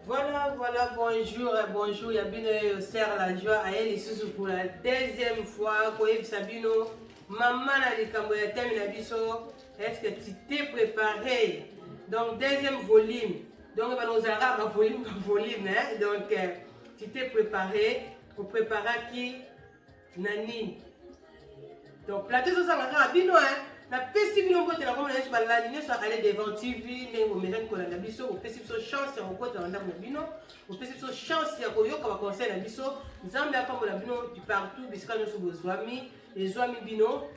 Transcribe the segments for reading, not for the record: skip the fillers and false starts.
Voilà, voilà, bonjour, bonjour, ya bino oyo Sœur la joie aye lisusu pour la deuxième fois koyebisa bino mama na likambo ya thème na biso est-ce que tu t'es préparé? Donc deuxième volume, donc bana ozalaka ba volume ba volume, hein? Donc tu t'es préparé, opreparaki na nini? Donc plateau ezozanga kaka bino, hein? Napesi bino mbote na komona nyonso balandi nyonso ya Aller Devant TV, ndenge bomezani kolanda biso. Bopesi biso chance ya kokota na ndako na bino, bopesi biso chance ya koyoka baconseil na biso. Nzambe apambola bino du partout, bisika nyonso bozwami, ezwami bino.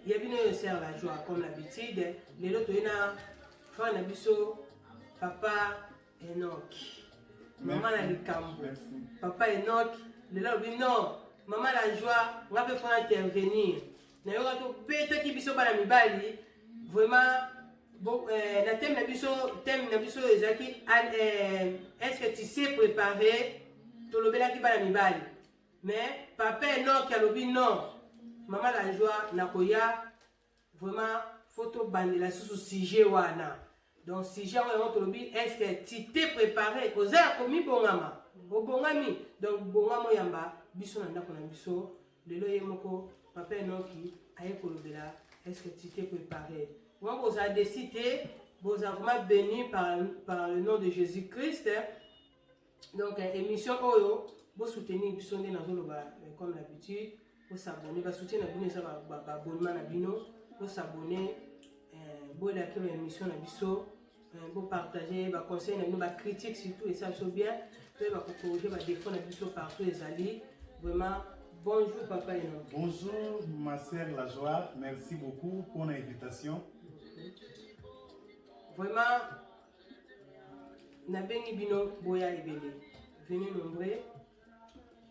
Ya bino oyo Sœur la joie, comme l'habitude. Lelo toye na frère na biso, papa Enoch, mama na likambo. Papa Enoch lelo alobi: "Non, mama la joie, nga mpe faut intervenir." Nayoka tobetaki biso bana mibali vraiment. Bon, na thème na biso ezalaki "Est-ce que tu sais préparer?" Tolobelaki bana mibali, mais papa Enoch alobi: "Non, mama la joie, nakoya vraiment, faut tobandela susu sujet wana." Donc sujet yango, yango tolobi: "Est ce que tu t'es préparé?" Oza ya komibongama, obongami? Donc bongama, oyamba biso na ndako na biso. Lelo ye moko papa Enoki aye kolobela "Est ce que tu t'es préparé?" Vraiment bozala déçus te, bozala vraiment béni par le nom de Jésus Christ. Donc émission oyo, bosoutenir biso nde nazoloba comme l'habitude, bos'abonner. Basoutien na bino eza baabonnement na bino. Bos'abonner, bolaki baémission na biso, bopartage baconseil na bino, bacritique surtout esa biso bien, mpe bakocorriger badéfaut na biso partout ezali. Vraiment, bonjour papa Enoch. Bonjour ma sœur la joie, merci beaucoup pour l'invitation. Vraiment nabengi bino, boya ebele, venez nombreux.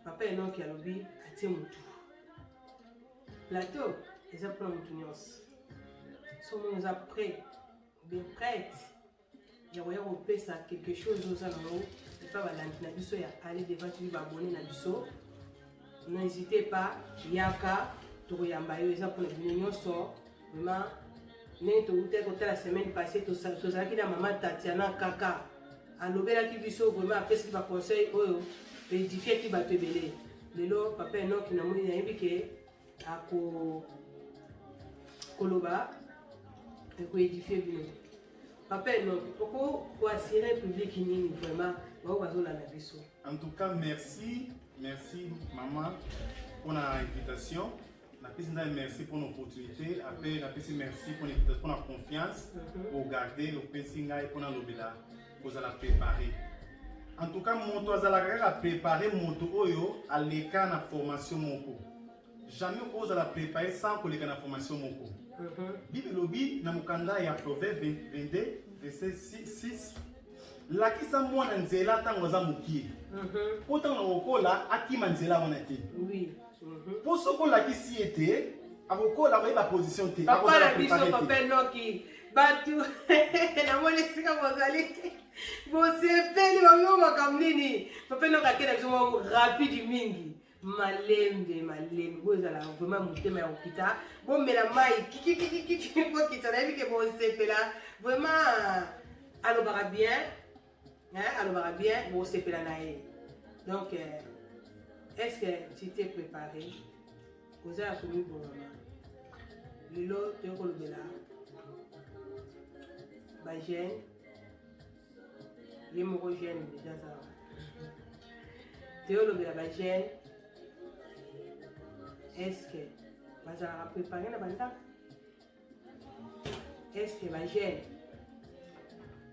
Papa Enoki alobi atie motu plateau eza mpona motu nyonso. So moni oza prêt ou bien prête ya koya kopesa quelque chose oza nango epa balandi na biso ya Aller Devant TV, baabonné na biso, n'hésitez pas, yaka, tokoyamba yo. Eza mpona bino nyonso vraiment. Ndenge toutaki kotala semaine passée, tozalaki na mama Tatiana kaka, alobelaki biso vraiment, apesaki baconseil oyo édifiaki bato ebele. Lelo papa Enoki, namoni, nayebi ke ako koloba ekoédifie bino. Papa Enoki, oko koassurer public nini vraiment bao bazolanda biso? En tout cas, merci, merci maman pour l'invitation. Napesi nzambe merci pour l'opportunité. Après, napesi merci pour l'invitation, pour la confiance, pour garder opesi ngai mpona lobela kozala préparé. En tout cas, moto azalaka kaka préparé moto oyo aleka na formation moko. Jamais okozala préparé sans koleka na formation moko. Bible elobi na mokanda ya Proverbe 22 verset 6: "Lakisa mwana nzela ntango aza mokie, mpo ntango akokola akima nzela wana te." Mpo soki olakisi ye te, akokola akoyeba position te. Papa na biso, papa Enoki, bato namoni esika bozali bosepeli, bango makambo nini? Papa Enoki ake na biso moko rapide mingi, malembe malembe. Bozala vraiment motema ya kokita, bomela mai kikikikiki, bokita. Nayebi ke bosepela vraiment. Alobaka bien, alobaka bien, bosepela na ye. Donc est ce que tu t'es préparé? Oza ya komibongama? Lelo toyei kolobela bajeune. Ye moko jeune déjà aza, toyei kolobela bajeune. Est ce que bazalaka préparé na bandako? Est ce que bajeune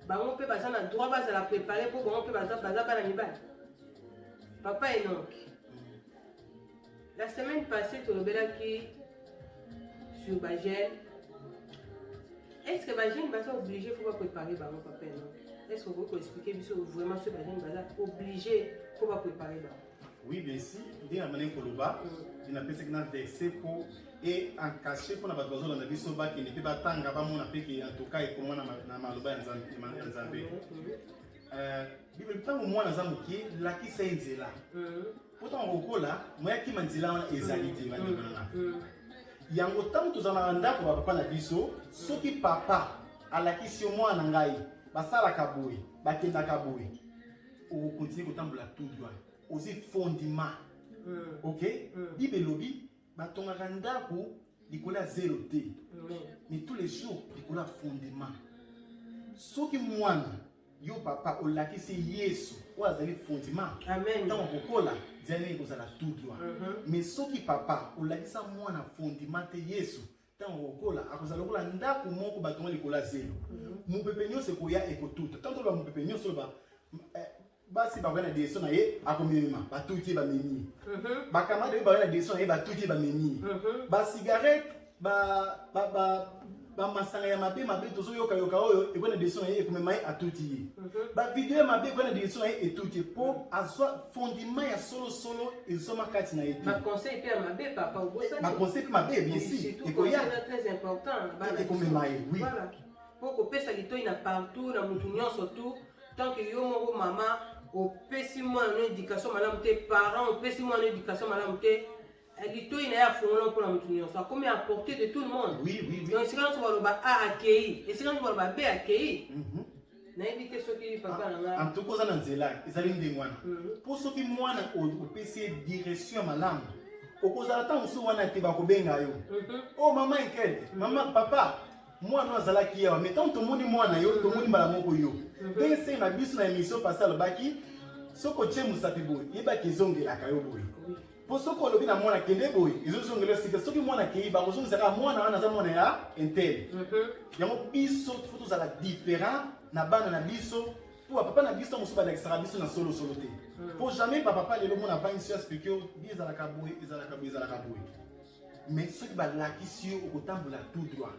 bango mpe baza na droit bazala préparé, mpo bango mpe baza bana mibali? Papa Enoki, la semaine passée tolobelaki sur bajeune. Est ce que bajeune baza obligé, faut bapréparer bango? Papa Enoki, est ce que okoki koexpliquer biso vraiment soki bajeune baza obligé, faut bapréparer bango? Oui, bien sûr. Nde na bandaki koloba, napesaki na verset mpo e en cachet mpona bato bazolanda biso bakende mpe batanga, bamona mpe ke en tout cas ekoma na maloba ya Nzambe. Bible: ntango mwana aza moke, lakisa ye nzela, mpo ntango akokola, moyakima nzela wana ezali te. Bandeko nanga, yango ntango tozala na ndako bapapa na biso, soki papa alakisi yo: "Mwana na ngai, basalaka boye, bakendaka boye." Okocontinuer kotambola tout droit, ozwi fondement. Ok. Bible elobi batongaka ndako likolo ya zelo te, mais tous les jours likolo ya fondement. Soki mwana yo, papa, olakisi Yesu oyo azali fondement, Amen. ntango akokola, nzela ndenge ekozala tout droit. Mais soki papa olakisa mwana fondement te, Yesu, ntango akokola akozala lokola ndako moko batonga likolo ya zelo. Mopepe nyonso ekoya, ekotuta. Ntango toloba mopepe nyonso, oloba basi bakoya na direction na ye, akomema, batuti ye, bamemi ye. Bacamarade oyo bakoya na direction na ye, batuti ye, bamemi ye. Bacigarette, bamasanga ya mabe mabe tozoyokayoka oyo ekoya na direction na ye, ekomema ye, atuti ye. Bavideo ya mabe ekoya na direction na ye, etuti ye, mpo azwa fondement ya solosolo ezwama kati na ye te. Baconseil mpe ya mabe, papa, obosani. Baconseil mpe mabe, bien sûr. Surtout ekoya. Conseil eza très important na bana. Ekomema ye, oui. Voilà, mpo kopesa litoi na partout, na motu nyonso tout, tant que yo moko mama opesi mwana no éducation malamu te, parent opesi mwana no éducation malamu te, litoi na ye afongola mpona motu nyonso, akomi à portée de tout le monde. oui oui oui Donc esika nyonso baloba A, akei, esika nyonso baloba B, akei. Nayebi te soki papa na nga. En tout cas, oza na nzela, ezali ndenge wana. Mpo soki mwana opesi ye direction ya malamu, okozala ntango mosusu wana te, bakobenga yo: "O mama Enkete, mama, papa, mwana oyo azalaki awa." Mais ntango tomoni mwana yo, tomoni mbala moko yo. Ndenge senge na biso na émission passée alobaki, soki otie mosapi boye, yebaki ezongelaka yo boye. Mpo soki olobi na mwana kende boye, ezozongela sika. Soki mwana akei, bakozongisaka mwana wana aza mwana ya un tel. Yango biso faut tozala différent na bana na biso, mpo bapapa na biso ntango mosusu balakisaka biso na solosolo te. Mpo jamais bapapa lelo mona avandi so expliquer yo bi ezalaka boye, ezalaka boye, ezalaka boye. Mais soki balakisi yo, okotambola tout droit.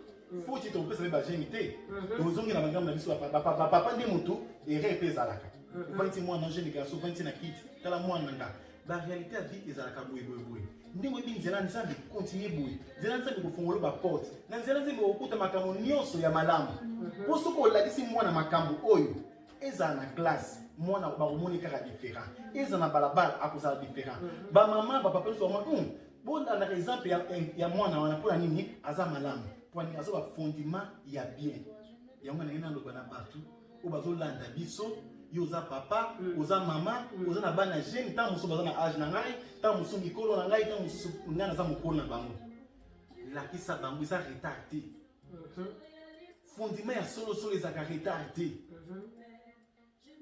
Faut ti tokopesa mpe bagene te, tozongela bangambo na biso bapapa nde motu erreur mpe ezalaka. Ovandi ti mwana jeune garçon, ovandi ti na kiti: "Tala mwana na nga, baréalité ya vie ezalaka boye boye boye." Ndenge oyebi nzela Nzambe, continue boye. Nzela Nzambe kofongola baporte, na nzela Nzambe okokuta makambo nyonso ya malamu. Mpo soki olakisi mwana makambo oyo, ezala na classe, mwana bakomoni kaka différent, ezala na balabala, akozala différent. Bamama, bapapa nyonso bamona bolandaka exemple ya mwana wana. Mpona nini aza malamu? Mpona nini aza bafondement ya bien? Yango ndenge naloba na bato oyo bazolanda biso: yo oza papa, oza mama, oza na bana jeune, ntango mosusu baza na age na ngai, ntango mosusu mikolo na ngai, ntango mosusu ngai naza mokolo na bango, lakisa bango, eza retard te. Fondement ya solosolo ezalaka retard te.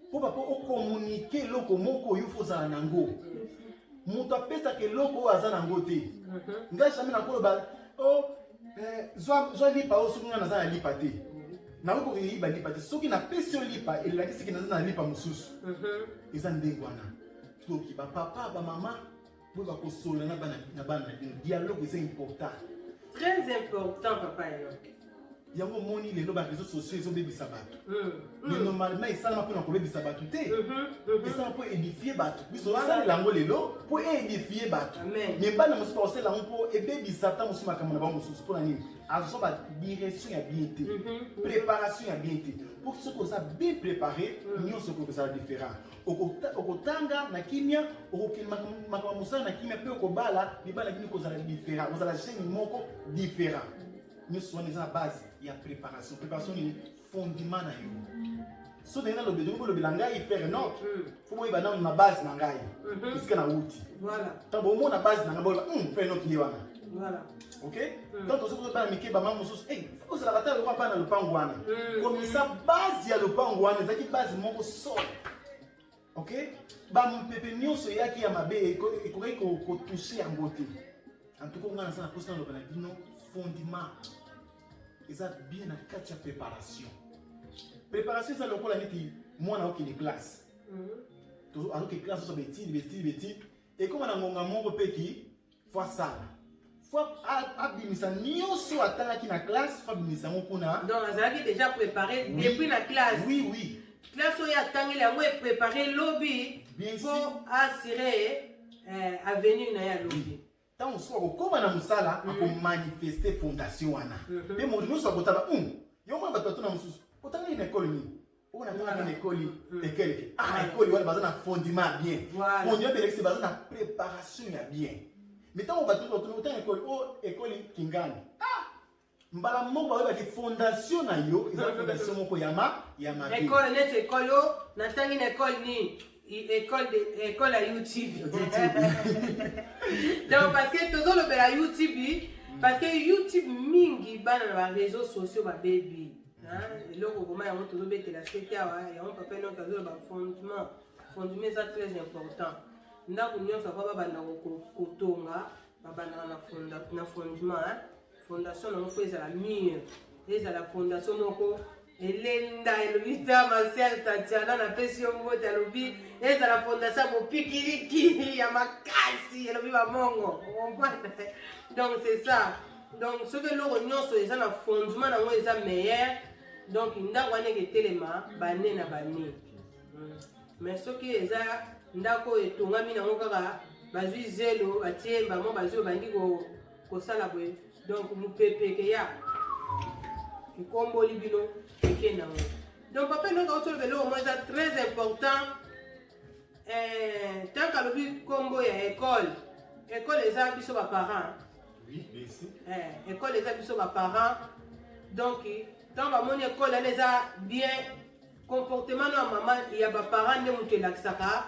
Mpo papa ocommuniquer eloko moko oyo, faut ozala nango. Moto apesaka eloko oyo aza nango te. Ngai jamais nakoloba: "O zwa lipa oyo." Soki ngai naza na lipa te, nakoki koyiba lipa te. Soki napesi yo lipa, elakisiki naza na lipa mosusu. Eza ndenge wana. Toki bapapa, bamama, boyo bakosolola na bana na bana na bino. Dialogue eza important. Très important, papa Enoch. Yango omoni lelo baréseaux sociaux ezobebisa bato. Mais normalement esalama mpona kobebisa bato te, esalama mpo édifier bato. Biso tosalela yango lelo mpo édifier bato. Amen. Mais bana mosusu bakosalela yango mpo ebebisa ata mosusu makambo na bango mosusu. Mpona nini? Azwa badirection ya bien te, préparation ya bien te. Mpo soki oza bien préparé, nyonso okozala différent. Okotanga na kimia, okokende makambo ya mosala na kimia, mpe okobala libala bino kozala différent, kozala jeune moko différent. Nyonso wana eza na base ya préparation. Préparation nini? Fondement na yo. So ndenge nalobi, tokoki kolobela ngai frère Enoch, faut boyeba nano na base na ngai, esika na wuti. Ntango bomona base na ngai, boloba: "Frère Enoch ye wana." Ok, ntango tozoki bana mike, bamama mosusu ozalaka ta lokola bana lopango wana. Komisa base ya lopango wana ezalaki base moko solo. Ok, bampepe nyonso eyaki ya mabe, ekokaki kotoucher yango te. En tout cas, ngai naza na mposa naloba na bino, fondement eza bien na kati ya préparation. Préparation eza lokola neti mwana okende classe. Azokende classe, oso betide betide betide, ekóma na ngonga moko mpe ki faut asala, faut abimisa nyonso atangaki na classe, faut abimisa yango kuna. Donc azalaki déjà préparé Oui. depuis na classe. Oui. Classe oyo atangeli yango epréparé lobi Bien mpo sûr. assurer avenir na ye ya lobi. Ntango mosusu akokóma na mosala, akomanifester fondation wana. Mpe moto nyonso akotala yo mwana. Bato batuna mosusu: "Otangaki na ekole nini?" "Oyo natangaki na ekoli ekeleke." "Ah, ekoli wana baza na fondement ya bien." Fondement belekisi baza na préparation ya bien. Mais ntango bato batuna: "Otanga ekoli o ekoli Kingani?" Ah, mbala moko bayebaki fondation na yo eza fondation moko ya ma ya mabe. Ekole neti ekole oyo natangi na ekole nini? École de école ya YouTube. Donc parce que tozolobela YouTube, parce que YouTube mingi bana na baréseaux sociaux babebi. Eloko vraiment yango tozobetela sete awa, yango papa Enoki azoloba fondement. Fondement eza très important. Ndako nyonso akwa babanda kotonga, babandaka na fondement, hein? Fondation nango faut ezala mûre, ezala fondation moko elenda. Elobi ta ma sœur Tatiana, napesi yo mbote. Alobi ezala fondation ya bopikiliki ya makasi, elobi bamongo comprendre. Donc c'est ça. Donc soki eloko nyonso eza na fondement nango eza meilleur, donc ndako wana eketelema bane na bane. Mais soki eza ndako oyo etongami nango kaka bazwi zelo, batie bango, bazwi, babandi kosala boye, donc mopepe ekeya, ekomboli bino, eke nango. Donc papa Enoki otoloba eloko moko eza très important. Tant alobi nkombo ya école, école eza biso baparent. Oui, merci. École eza biso baparent. Donc ntango bamoni école wana eza bien, comportement no ya mama, ya baparent nde moto elakisaka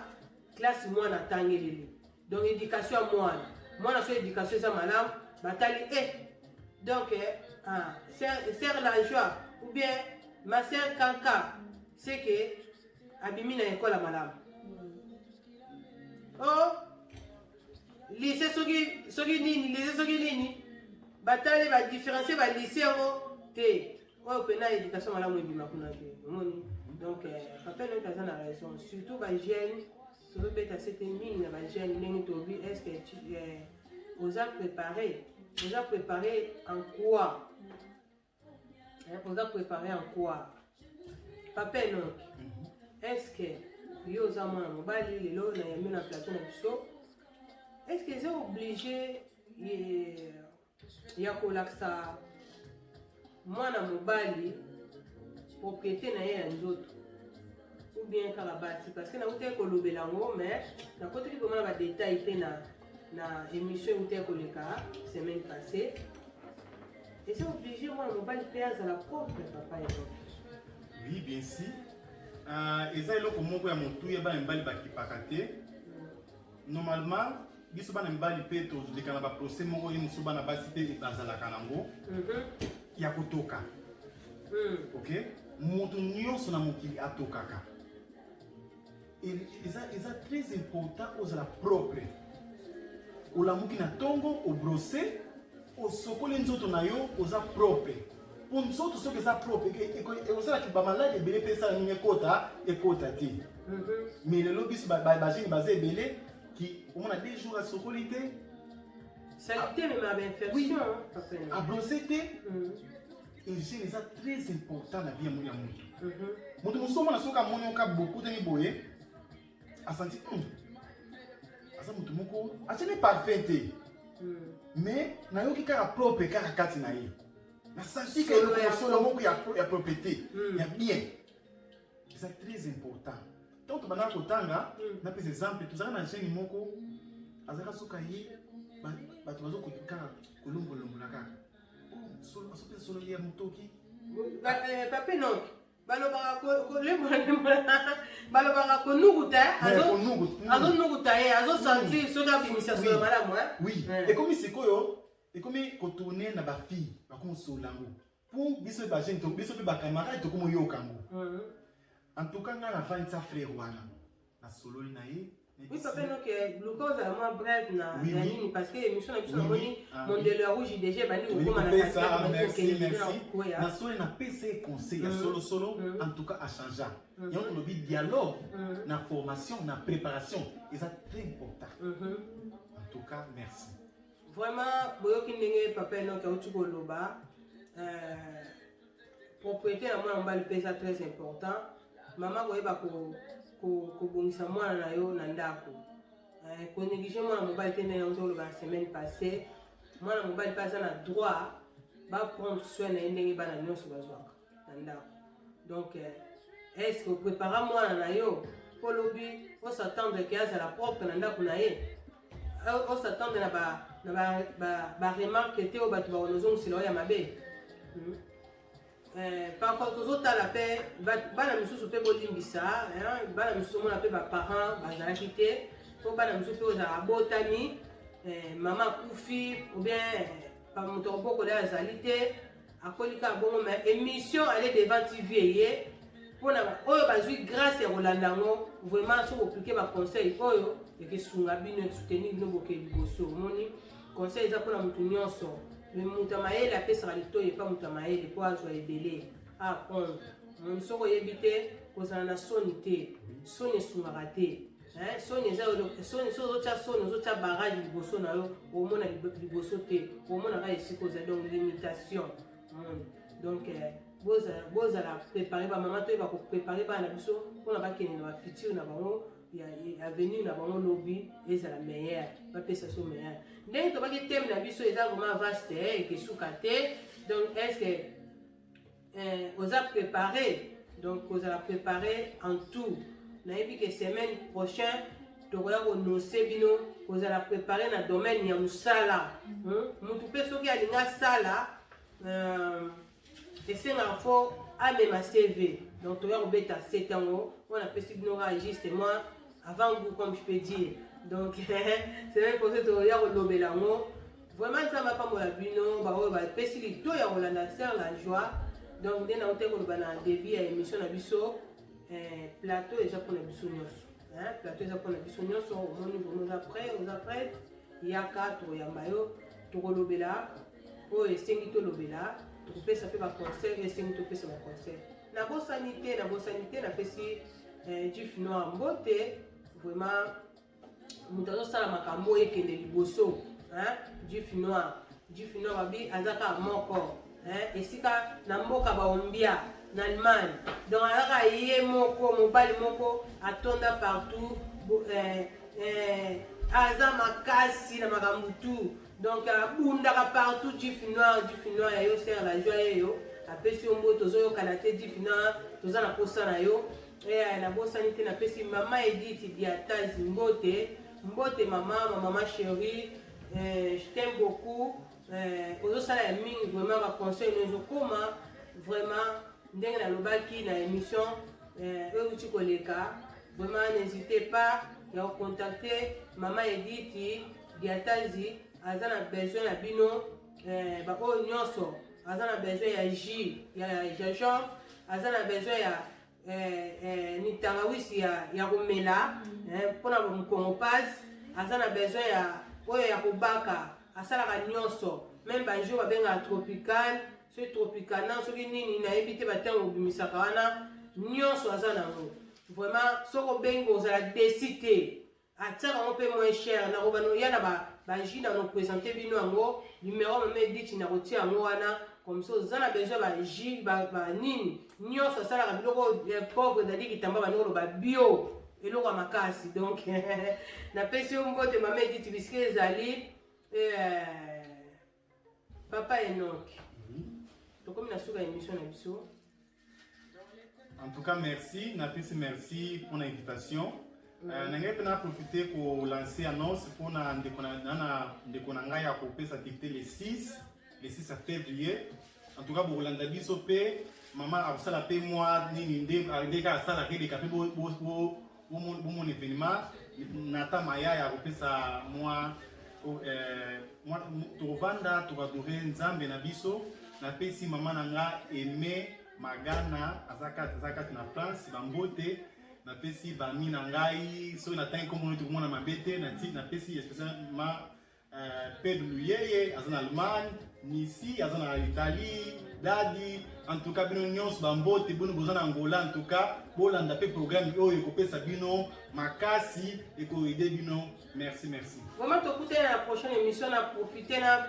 classe mwana atangeleli. Donc éducation ya mwana, mwana so éducation eza malamu, batali e donc ah, sœur la joie ou bien ma sœur Kanka, c'est que abimi na école ya malamu. Oh, lycée soki soki nini, lycée soki nini, batali badifférencie balycée yango te, oyo mpena éducation malamu ebima kuna te, omoni. Donc papa Enoki aza na raison, surtout bajeune. Tozobeta sete mingi na bajeune ndenge tobi. Est ce que oza préparé? Oza préparé en quoi, hein? Oza préparé en quoi, papa Enoki? Est ce que yo oza mwana mobali lelo nayambi na plateau na biso, est ce que eza obligé ya kolakisa mwana mobali propriété na ye ya nzoto ou bien kaka basi? Parce que nautaki kolobela yango, mais nakotaki vraiment na badetail te na émission eutaki koleka semaine passée. Eza obligé mwana mobali mpe azala propre, papa Enoki? Oui, bien sûr. Eza eloko moko ya motuya bana mibali bakipaka te. Normalement biso bana mibali mpe toleka na baprocès moko ye mosusu bana basi mpe bazalaka nango ya kotoka. Ok, moto nyonso na mokili atokaka. Eza très important ozala propre. Olamuki na ntongo, obrose, osokoli nzoto na yo, oza propre. Po nzoto soki eza propre, ekosalaki bamaladi ebele mpe esala nini, ekota te. Mais lelo biso bajeune baza ebele ki omona 2 jours asokoli te. Saleté memaka bainfection, papa. Abrose te. Hygiène eza très important na vie ya motu. Moto mosusu omona soki amoni oka bokutani boye, asanti aza motu moko atiani parfum te, mais nayoki kaka propre kaka kati na ye, nasanti ka eloko solo moko ya propreté ya bien. Eza très important. Ntango tobandaka kotanga, napesa exemple, tozalaka na jeune moko azalaka soka ye bato bazokoki kaka kolongolongola kaka asopesa solo ye ya motoki. Papa Enoki, balobaka kolembola, balobaka konukuta. Azonukuta ye, azosentir soki abimisa solo malamu. Oui, ekomi sikoyo, ekomi kotourne na bafille, bakomi kosolola yango mpo biso bajeune, biso mpe bacamarade tokomi oyoka yango. En tout cas ngai nafandisa frère wana, nasololi na ye. Oui, papa Enoki, luka ozala mwa bref na nini, parce que émission na biso namoni mondelo ya rouge déjà ebandi kokóma na. Merci, merci. Nasoli, napesa ye conseil ya solosolo. En tout cas achangea. Yango tolobi dialogue na formation, na préparation eza très important. En tout cas merci. Vraiment, boyoki ndenge papa Enoki auti koloba, propriété na mwana mobali mpe eza très important. Mama, koyeba kobongisa mwana na yo na ndako, konéglige mwana mobali te. Ndenge yango toloba na semaine passée, mwana mobali mpe aza na droit baprendre soin na ye ndenge bana nyonso bazwaka na ndako. Donc est ce que oprépara mwana na yo mpo lobi os'attendre ke azala propre na ndako na ye, os'attendre na baremarque te oyo bato bakonozongisela oyo ya mabe? Parfois tozotala mpe bana misusu mpe bolimbisa, bana misusu omona mpe baparent bazalaki te, mpo bana misusu mpe ozala abotami, mama akufi ou bien moto akobokola azali te, akoli kaka bongo. Mais émission Aller Devant TV eye mpona oyo bazwi grâce ya kolanda yango. Vraiment, soki oappliquer baconseil oyo, ekesunga bino, esoutenir bino, boke liboso. Omoni, conseil eza mpona motu nyonso, mais moto ya mayele apesaka litoyi epa moto ya mayele mpo azwa ebele, aapprendre. Omoni, soki oyebi te, kozala na soni te. Soni esungaka te. Soni eza soni. Soki ozotya soni, ozotya barrage liboso na yo, omona liboso te, omonaka esika ozali, donc limitation. Omoni, donc bozala préparé. Bamama, toyeba kopréparer bana na biso mpona bakende na bafutur na bango, ya avenir na bango, lobi ezala meilleur, bapesa so meilleur. Ndenge tobaki, thème na biso eza vraiment vaste, ekesuka te. Donc est ce que oza préparé? Donc kozala préparé en tout. Nayebi ke semaine prochaine tokoya koannoncer bino kozala préparé na domaine ya mosala. Mutu mpe soki alingi asala, esengaka fo amema CV. Donc toya kobeta se ntango oyo napesi bino kaka juste moi avant goût, comme je peux dire. Donc semaine prochaine toya kolobela yango vraiment. Nzambe apambola bino baoyo bapesi lito ya kolanda Sœur la Joie. Donc nde nauti koloba na début ya émission na biso, plateau eza mpona biso nyonso, plateau eza mpona biso nyonso. Omoni, vraiment oza prêt, oza prête, yaka, tokoyamba yo, tokolobela oyo esengi tolobela, tokopesa mpe baconseil oyo esengi topesa baconseil. Nabosani te, nabosani te, napesi Jif Noir mbote. Vraiment, moto azosala makambo oyo ekende liboso, Jif Noir. Jif Noir babi aza kaka moko esika na mboka baombia na Allemagne. Donc azaka ye moko, mobali moko atonda partout, aza makasi na makambo tu, donc abundaka partout. Jif Noir, Jif Noir ya yo, Sœur la Joie yeyo apesi yo mbote. Tozoyokana te, Jif Noir, toza na posa na yo. Nabosani te, napesi mama Edith Diatazi mbote. Mbote mama, ma mama chérie, je t'aime beaucoup. Ozosala ya mingi vraiment, baconseil no ezokoma vraiment. Ndenge nalobaki na émission oyo euti koleka, vraiment n'hésitez pas ya kocontacter mama Edith Diatazi. Aza na besoin na bino baoyo nyonso aza na besoin ya jus ya gingembre, aza na besoin ya nitangawisi ya komela mpona mokongo pasi, aza na besoin ya oyo ya kobaka. Asalaka nyonso, même bajour babengaka tropical, soki tropicana, soki nini, nayebi te, batango obimisaka wana nyonso aza nango. Vraiment, soki obengi, ozala déçu te. Atiaka yango mpe moins cher. Nakobana oya na bajus na noprésenter bino yango. Numéro mama Edith nakotia yango wana, comme ça oza na besoin bajus, banini nyonso. Asalaka biloko pauvre dadi kitamba, bandi koloba bio, eloko ya makasi. Donc napesi yo mbote, mama Edith, bisika ezali. Papa Enok, tokomi na suka ya émission na biso. En tout cas, merci, napesi merci pour l'invitation. Na ngai mpe na profiter kolancer annonce mpona ndeko na ndeko na ngai ya kopesa activité le 6, le 6 février. En tout cas, bokolanda biso mpe mama akosala mpe mwa nini nde nde kaka asalaka eleka mpe bomona événement. Nata Mayaya akopesa mwa tokovanda, tokoadorer Nzambe na biso. Napesi mama na nga Aime Magana, aza kati na France, bambote. Napesi bami na ngai, soki natangi nkombo tokomona mabe te. Napesi spécialement Pedro Luyeye, aza na Allemagne, Nisi aza na Italie, Dadi. En tout cas, bino nyonso bambote, bino boza na Angola. En tout cas, bolanda mpe programme oyo ekopesa bino makasi, ekoaider bino. Merci, merci. Vraiment, tokutani na prochaine émission. Na profite na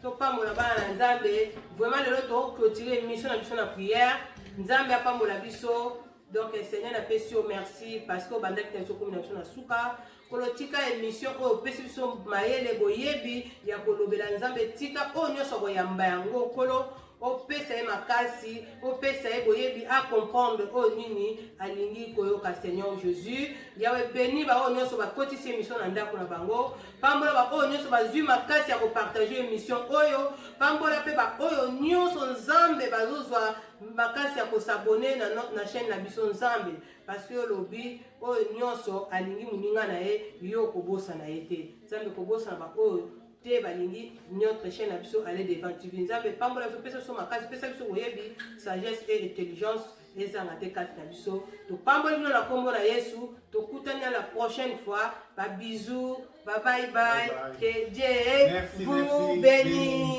topambola bana na Nzambe. Vraiment, lelo toclôturer émission na biso na prière. Nzambe apambola biso. Donc Seigneur, napesi yo merci parce que obandaki na biso, komi na biso na suka. Kolotika émission oyo opesi biso mayele, boyebi ya kolobela Nzambe. Tika oyo nyonso akoyamba yango, Nkolo. Opesa ye makasi, opesa ye boyebi, acomprendre oyo nini alingi koyoka. Seigneur Jésus, Yawe, béni baoyo nyonso bakotisi émission na ndako na bango. Pambola baoyo nyonso bazwi makasi ya kopartager émission oyo. Pambola mpe baoyo nyonso, Nzambe, bazozwa makasi ya kos'abonner na chaîne na biso, Nzambe, parce que olobi oyo nyonso alingi moninga na ye, yo kobosana ye te. Nzambe, kobosana baoyo te balingi notre chaîne na biso Aller Devant TV. Nzambe, pambola biso, pesa biso makasi, pesa biso boyebi, sagesse et intelligence ezanga te kati na biso. Topamboli bino na nkombo na Yesu. Tokutani na la prochaine fois. Babisous, ba bye bye. Bye bye. Que Dieu Merci, vous merci. bénisse.